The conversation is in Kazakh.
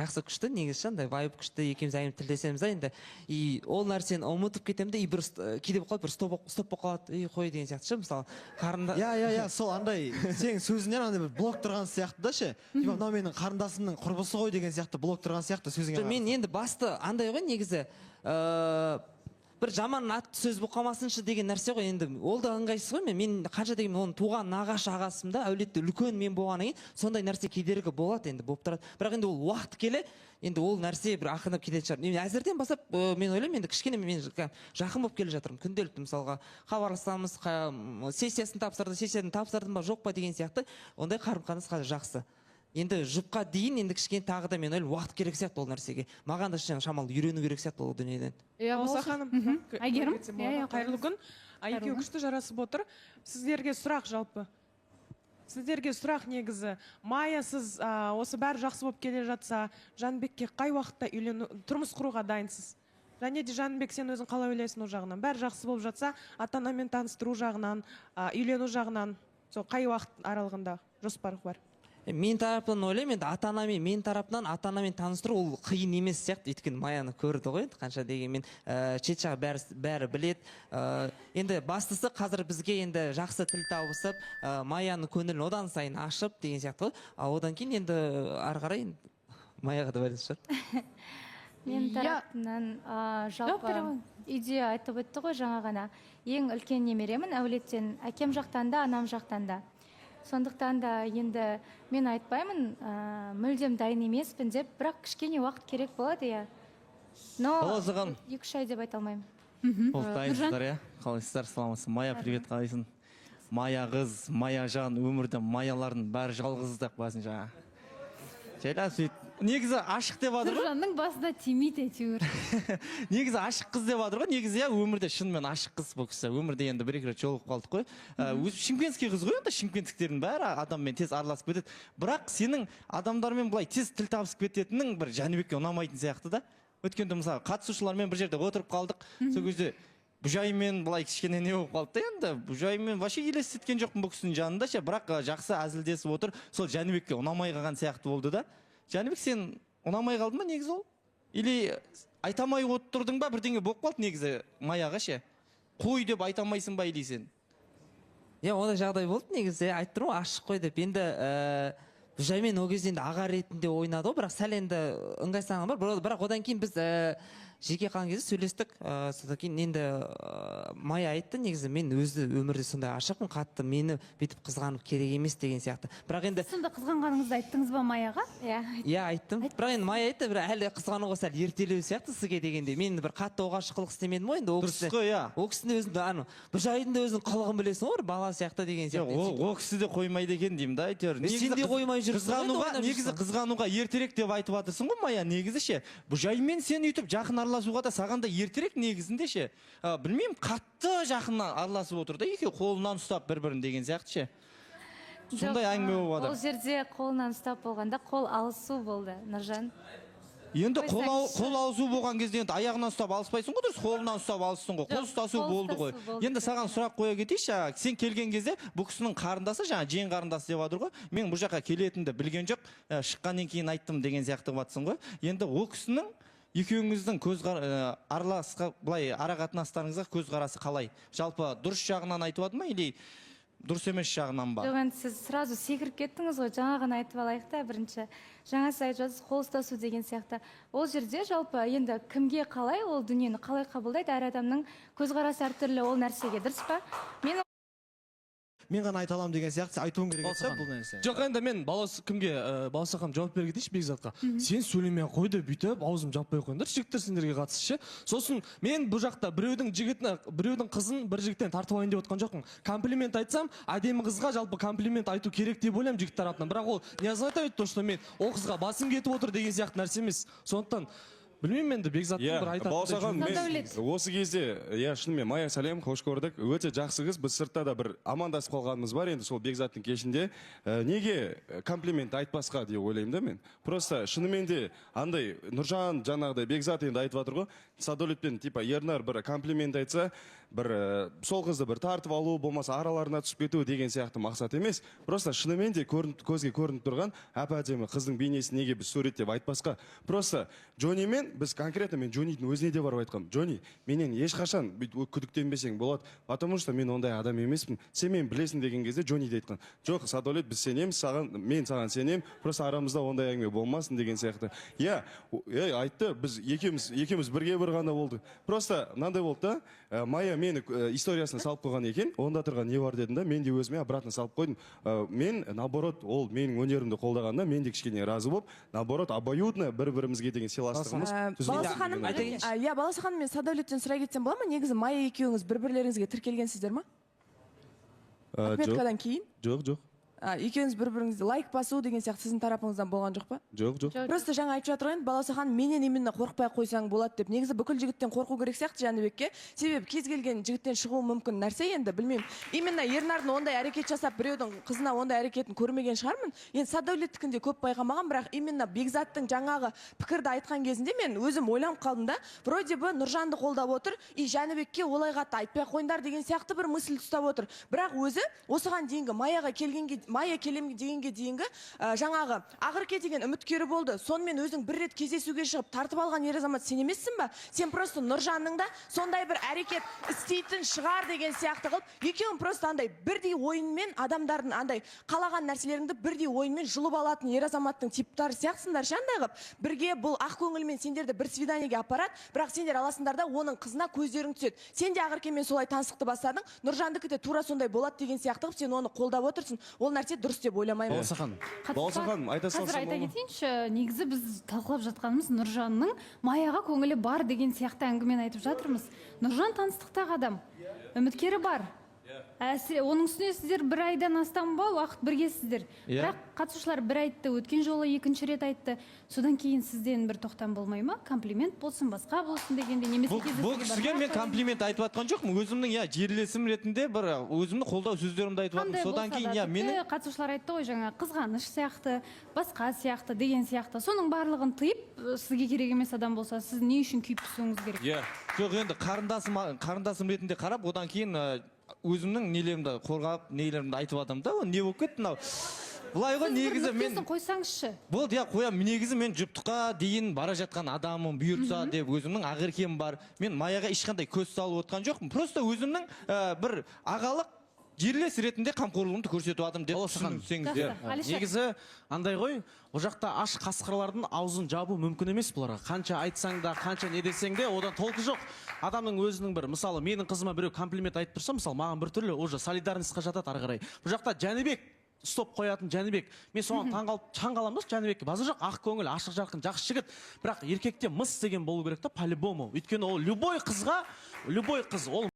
Жақсы, күшті негізі ше, андай вайб күшті, екеуміз әңгіме тілдесеміз да енді. И ол нәрсені ұмытып кетемін да, и бір кейде болып қалады, бір стоп болып қалады, и қой деген сияқты ше, мысалы, қарында. Иә, сол андай сенің сөзіңнен андай бір блок тұрған сияқты да ше, типа мынау менің қарындасымның құрбысы ғой деген сияқты блок тұрған сияқты сөзіңе. Жоқ, мен енді басты андай ғой негізі, бір жаман атты сөз болып қалмасыншы деген нәрсе ғой енді. Ол да ыңғайсыз ғой. Мен қанша дегенмен оның туған нағашы ағасымын да, әулетте үлкен мен болғаннан кейін сондай нәрсе кедергі болады енді, болып тұрады. Бірақ енді ол уақыт келе енді ол нәрсе бір ақырындап кететін шығар. Мен әзірден бастап, мен ойлаймын енді, кішкене мен жақын болып келе жатырмын. Күнделікті, мысалға, хабарласамыз, сессиясын тапсырды, сессияны тапсырдым ба, жоқ па деген сияқты. Ондай қарым қатынас қазір жақсы. Енді жұпқа дейін енді кішкене тағы да, мен ойлаймын, уақыт керек сияқты ол нәрсеге. Маған да шамалы үйрену керек сияқты ол дүниеден. Иә. Балауса Болса- ханым, Әйгерім? кетсем болады Иә, ма? иә. Қайырлы күн. Қайырлы Екеуі күн. күшті жарасып отыр. Сіздерге сұрақ жалпы. Сіздерге сұрақ негізі. Майя, сіз осы бәрі жақсы болып келе жатса, Жәнібекке қай уақытта үйлену, тұрмыс құруға дайынсыз? Және де, Жәнібек, сен өзің қалай ойлайсың ол жағынан? Бәрі жақсы болып жатса, ата анамен таныстыру жағынан, үйлену жағынан, сол қай уақыт аралығында жоспар бар? Мен тарапынан ойлаймын енді, ата анамен, мен тарапынан ата анамен таныстыру ол қиын емес сияқты, өйткені Маяны көрді ғой енді, қанша дегенмен шет жағы бәрі біледі. Енді бастысы қазір бізге енді жақсы тіл табысып, Маяның көңілін одан сайын ашып деген сияқты ғой. Ал одан кейін енді ары қарай енді Маяға да байланысты шығар. Мен тарапымнан, Жауап жалпы бере ғой. үйде айтып өтті ғой жаңа ғана, ең үлкен немеремін әулеттен, әкем жақтан да, анам жақтан да. Сондықтан да енді мен айтпаймын мүлдем дайын емеспін деп, бірақ кішкене уақыт керек болады, иә, но Балауса ханым. 2-3 ай деп айта алмаймын. Болды, дайынсыздар, иә? Қалайсыздар, саламатсыз? Мая, привет, қалайсың? Мая қыз, Мая жан, өмірде маялардың бәрі жалғыз деп қоясың жаңа. Жайлап сөйтіп. Негізі ашық деп жатыр ғой. Нұржанның басына тимейді әйтеуір. Негізі ашық қыз деп жатыр ғой. Негізі, иә, өмірде шынымен ашық қыз бұл кісі. Өмірде енді бір екі рет жолығып қалдық қой. Өзі шымкентский қыз ғой енді, шымкенттіктердің бәрі адаммен тез араласып кетеді. Бірақ сенің адамдармен былай тез тіл табысып кететінің бір Жәнібекке ұнамайтын сияқты да. Өткенде, мысалы, қатысушылармен бір жерде отырып қалдық. Сол кезде Бұжаймен былай кішкене не болып қалды да енді. Бұжаймен вообще елестеткен жоқпын бұл кісінің жанында ше, бірақ жақсы әзілдесіп отыр. Сол Жәнібекке ұнамай қалған сияқты болды да. Жәнібек, сен ұнамай қалды ма негізі ол? Или айта алмай отырдың ба, бірдеңе болып қалды негізі Маяға ше? Қой деп айта алмайсың ба или сен? Иә, ондай жағдай болды негізі, иә, айтып тұрмын ғой, ашық қой деп. Енді Бұжаймен ол кезде енді аға ретінде ойнады ғой, бірақ сәл енді ыңғайсызданған бар. Бірақ одан кейін біз жеке қалған кезде сөйлестік. Содан кейін енді Мая айтты негізі, мен өзі өмірде сондай ашықпын, қатты мені бүйтіп қызғанып керек емес деген сияқты. Бірақ енді Сонда қызғанғаныңызды айттыңыз ба Маяға? Иә. Иә, айттым. Бірақ енді Мая айтты, бір әлі қызғануға сәл ертелеу сияқты сізге дегенде. Мен бір қатты оғаш қылық істемедім ғой енді ол Дұрыс кісі. қой, иә. Ол кісінің өзінің ана Бұжайдың да өзінің қылығын білесің ғой, бір бала сияқты деген Жоқ, сияқты. ол кісі де қоймайды екен деймін да әйтеуір. Сен де қоймай жүрсің ғой енді, Қызғануға, ойнап негізі жүрсің. қызғануға ертерек деп айтып жатырсың ғой, Мая, негізі ше. Бұжаймен сен өйтіп жақын араласуға да саған да ертерек негізінде ше. Білмеймін, қатты жақын араласып отыр да, екеуі қолынан ұстап бір бірін деген сияқты ше. Сондай Жоқ, әңгіме болып ол жатыр. жерде қолынан ұстап болғанда, қол алысу болды, Нұржан. Енді Қойсаңызшы. қол алысу болған кезде енді аяғынан ұстап алыспайсың ғой, дұрыс, қолынан ұстап алыстың ғой. Қол Жоқ, ұстасу қол болды ғой. ұстасу болды. Енді саған сұрақ қоя кетейінші, жаңа сен келген кезде бұл кісінің қарындасы, жаңа жиен қарындасы деп жатыр ғой. Мен бұл жаққа келетінімді білген жоқ, шыққаннан кейін айттым деген сияқты қылып жатсың ғой. Енді ол кісінің екеуіңіздің көз араласқа былай ара қатынастарыңызға көзқарасы қалай? Жалпы дұрыс жағынан айтып жатыр ма или дұрыс емес жағынан ба? Жоқ, енді сіз сразу секіріп кеттіңіз ғой. Жаңа ғана айтып алайық та бірінші. Жаңа сіз айтып жатырсыз, қол ұстасу деген сияқты. Ол жерде жалпы енді кімге қалай, ол дүниені қалай қабылдайды, әр адамның көзқарасы әртүрлі ол нәрсеге, дұрыс па? Мен Мен ғана айта аламын деген сияқты сен айтуың керек еді да бұл нәрсе. Жоқ, енді мен Балауса кімге, Балауса ханым, жауап бере кетейінші Бекзатқа. Сен сөйлемей ақ қой деп бүйтіп аузым жаппай қойыңдаршы, жігіттер, сендерге қатысты ше. Сосын мен бұл жақта біреудің жігітіне, біреудің қызын бір жігіттен тартып алайын деп отқан жоқпын. Комплимент айтсам, әдемі қызға жалпы комплимент айту керек деп ойлаймын жігіт тарапынан. Бірақ ол не означает то, что мен ол қызға басым кетіп отыр деген сияқты нәрсе емес. Сондықтан Білмеймін енді, Бекзаттың Иә, бір айтатын Балауса ханым, мен Садәулет. осы кезде, иә, шынымен, Майя, сәлем, қош көрдік. Өте жақсы қыз. Біз сыртта да бір амандасып қалғанымыз бар енді сол Бекзаттың кешінде. Неге комплимент айтпасқа деп ойлаймын да мен. Просто шынымен де андай Нұржан, жаңағыдай Бекзат енді айтып жатыр ғой, Садәулетпен типа Ернар бір комплимент айтса, бір сол қызды бір тартып алу, болмаса араларына түсіп кету деген сияқты мақсат емес. Просто шынымен де көрініп, көзге көрініп тұрған әп әдемі қыздың бейнесін неге біз суреттеп айтпасқа? Просто Джонимен біз конкретно, мен Джонидің өзіне де барып айтқанмын: «Джони, менен ешқашан бүйтіп күдіктенбесең болады, потому что мен ондай адам емеспін, сен мені білесің», — деген кезде Джони де айтқан: «Жоқ, Садәулет, біз сенеміз саған, мен саған сенемін, просто арамызда ондай әңгіме болмасын», — деген сияқты. Иә, ей, айтты, біз екеуміз бірге бір ғана болды. Просто мынандай болды да, Майя мені историясына салып қойған екен, онда тұрған не бар дедім да, мен де өзіме обратно салып қойдым. Мен наоборот, ол менің өнерімді қолдағанда, мен де кішкене разы болып, наоборот, обоюдно бір бірімізге деген сыйластығымыз түзу Балауса ханым, деген. иә, Балауса ханым, мен Садәулеттен сұрай кетсем бола ма? Негізі Майя екеуіңіз бір бірлеріңізге тіркелгенсіздер ма? Жоқ. Отметкадан кейін? Жоқ. Екеуіңіз бір біріңізді лайк басу деген сияқты сіздің тарапыңыздан болған жоқ па? Жоқ. Просто жаңа айтып жатыр ғой енді Балауса ханым, менен именно қорықпай ақ қойсаң болады деп. Негізі бүкіл жігіттен қорқу керек сияқты Жәнібекке, себебі кез келген жігіттен шығуы мүмкін нәрсе. Енді білмеймін, именно Ернардың ондай әрекет жасап, біреудің қызына ондай әрекетін көрмеген шығармын. Енді Садәулеттікін де көп байқамаған, бірақ именно Бекзаттың жаңағы пікірді айтқан кезінде мен өзім ойланып қалдым да, вроде бы Нұржанды қолдап отыр и Жәнібекке олай қатты айтпай ақ қойыңдар деген сияқты бір мысль ұстап отыр. Бірақ өзі осыған дейінгі Маяға келгенге, Майя келем дегенге дейінгі жаңағы Ақерке деген үміткері болды. Сонымен өзің бір рет кездесуге шығып, тартып алған ер азамат сен емессің ба? Сен просто Нұржанның да сондай бір әрекет істейтін шығар деген сияқты қылып, екеуің просто андай бірдей ойынмен, адамдардың андай қалаған нәрселеріңді бірдей ойынмен жұлып алатын ер азаматтың типтары сияқтысыңдар ше. Андай қылып бірге бұл ақ көңілмен сендерді бір свиданиеге апарады, бірақ сендер аласыңдар да, оның қызына көздерің түседі. Сен де Ақеркемен солай таныстықты бастадың, Нұржандікі де тура сондай болады деген сияқты қылып сен оны қолдап отырсың. Ол нәрсе дұрыс деп ойламаймын. Балауса ханым. Балауса ханым, айта Қазір салсам айта болады ма? кетейінші. Негізі біз талқылап жатқанымыз Нұржанның Маяға көңілі бар деген сияқты әңгімені айтып жатырмыз. Нұржан таныстықтағы адам, үміткері бар. Әсіре оның үстіне сіздер бір айдан астам ба уақыт біргесіздер. Иә. Бірақ қатысушылар бір айтты, өткен жолы екінші рет айтты. Содан кейін сізден бір тоқтам болмай ма, комплимент болсын, басқа болсын дегенде, немесе Бұл кездесуге кісіге бармай мен ақ қояйын. комплимент айтып жатқан жоқпын. Өзімнің, иә, жерлесім ретінде бір өзімнің қолдау сөздерімді айтып жатырмын. Қандай Содан болса кейін, да, иә, тіпті менің қатысушылар айтты ғой жаңа, қызғаныш сияқты, басқа сияқты деген сияқты. Соның барлығын тыйып, сізге керек емес адам болса, сіз не үшін күйіп пісуіңіз керек? Иә, жоқ, енді қарындасым ретінде қарап, одан кейін өзімнің нелерімді қорғап, нелерімді айтып жатырмын да. Ол не болып кетті мынау былай ғой? Сіз бір Негізі мен нүктесін қойсаңызшы. Болды, иә, қоямын. Негізі мен жұптыққа дейін бара жатқан адаммын, бұйыртса деп, өзімнің Ақеркем бар. Мен Маяға ешқандай көз салып отқан жоқпын, просто өзімнің бір ағалық жерлес ретінде қамқорлығымды көрсетіп жатырмын деп Балауса ханым. түсінсеңіздер. Жақсы, Алишер. Негізі андай ғой, ол жақта аш қасқырлардың аузын жабу мүмкін емес бұларға. Қанша айтсаң да, қанша не десең де, одан толқы жоқ. Адамның өзінің бір, мысалы, менің қызыма біреу комплимент айтып тұрса, мысалы, маған біртүрлі, уже солидарностьқа жатады ары қарай. Бұл жақта Жәнібек стоп қоятын Жәнібек. Мен соған таңғалып, таң қаламын да Жәнібекке. Базар жоқ, ақ көңіл, ашық жарқын, жақсы жігіт. Бірақ еркекте мыс деген болу керек та, по-любому. Өйткені ол любой қызға, любой қыз ол